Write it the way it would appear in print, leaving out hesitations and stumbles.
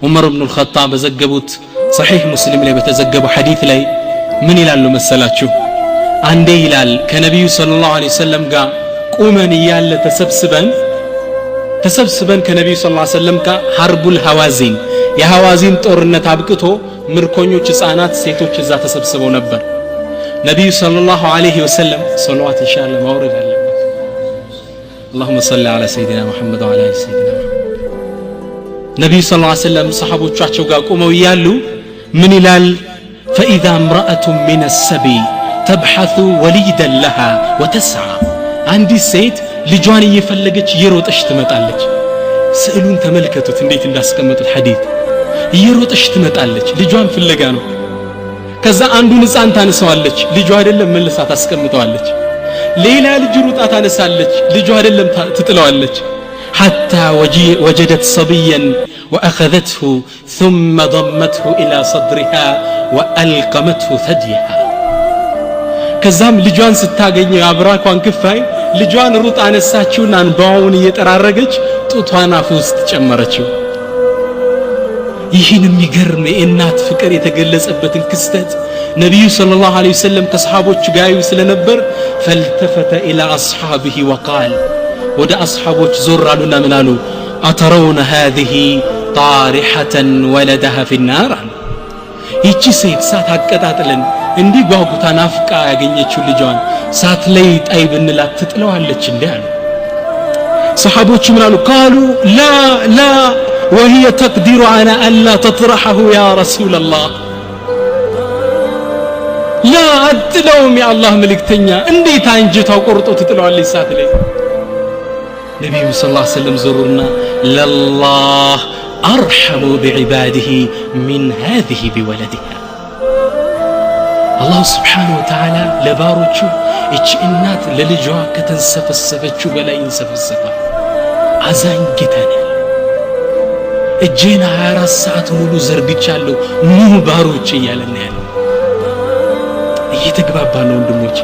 ዑመር ብኑ ልኸጣብ በዘገቡት ሰሒህ ሙስሊም ላይ በተዘገበው ሐዲት ላይ ምን ይላሉ መሰላችሁ? አንዴ ይላል ከነቢዩ صلى الله عليه وسلم ጋር ቁመን እያለ ተሰብስበን ከነቢዩ صلى الله عليه وسلم ጋር حرب الهوازن የሐዋዚን ጦርነት አብቅቶ ምርኮኞች፣ ህፃናት፣ ሴቶች እዛ ተሰብስበው ነበር። ነቢዩ صلى الله عليه وسلم፣ ሰለዋት ኢንሻአላህ ማውረድ አለበት። اللهم صل على سيدنا محمد وعلى آل سيدنا محمد። ነቢዩ صلى الله عليه وسلم ሰሓቦቻቸው ጋር ቆመው እያሉ ምን ይላል? فإذا امرأة من السبي تبحث وليدا لها وتسعى። አንዲት ሴት ልጇን እየፈለገች እየሮጠች ትመጣለች። ስዕሉን ተመልከቱት እንዴት እንዳስቀመጡት ሐዲት። እየሮጠች ትመጣለች፣ ልጇን ፍለጋ ነው። ከዛ አንዱን ህፃን ታነሳዋለች፣ ልጇ አይደለም፣ መልሳ ታስቀምጠዋለች። ሌላ ልጅ ሩጣ ታነሳለች፣ ልጇ አይደለም፣ ትጥለዋለች። حتى وجدت صبيا وأخذته ثم ضمته إلى صدرها وألقمته ثديها። ከዛም ልጇን ስታገኘው የአብራኳን ክፋይ ልጇን ሩጣ አነሳችውና እንባውን እየጠራረገች ጡቷን አፍ ውስጥ ጨመረችው። ይህን የሚገርም የእናት ፍቅር የተገለጸበትን ክስተት ነቢዩ صلى الله عليه وسلم ከሰሓቦቹ ጋር ያዩ ስለነበር فالتفت إلى أصحابه وقال፣ ወደ አስሓቦች ዞር አሉና ምን አሉ? أترون هذه طارحة ولدها في النار አሉ። ይቺ ሴት ሳት አቀጣጥለን እንዲህ ጓጉታ ናፍቃ ያገኘችው ልጇን ሳት ላይ ጣይ ብንላት ትጥለዋለች እንዴ? አሉ። ሰሓቦቹ ምን አሉ? قالوا لا لا وهي تقدر على ألا تطرحه يا رسول الله። لا፣ አትጥለውም የአላህ መልእክተኛ፣ እንዴት አንጀቷ ቆርጦ ትጥለዋለች ሳት ላይ? ነቢዩ صلى الله عليه وسلم ዞሩና لله أرحم بعباده من هذه بولدها። አላሁ سبحانه وتعالى ለባሮቹ እቺ እናት ለልጇ ከተንሰፈሰፈችው በላይ ይንሰፈሰፋል። አዛኝ ጌታ ነው። እጄን 24 ሰዓት ሙሉ ዘርግቻለሁ፣ ኑ ባሮች እያለን ያለ እየተግባባ ነው ወንድሞቼ።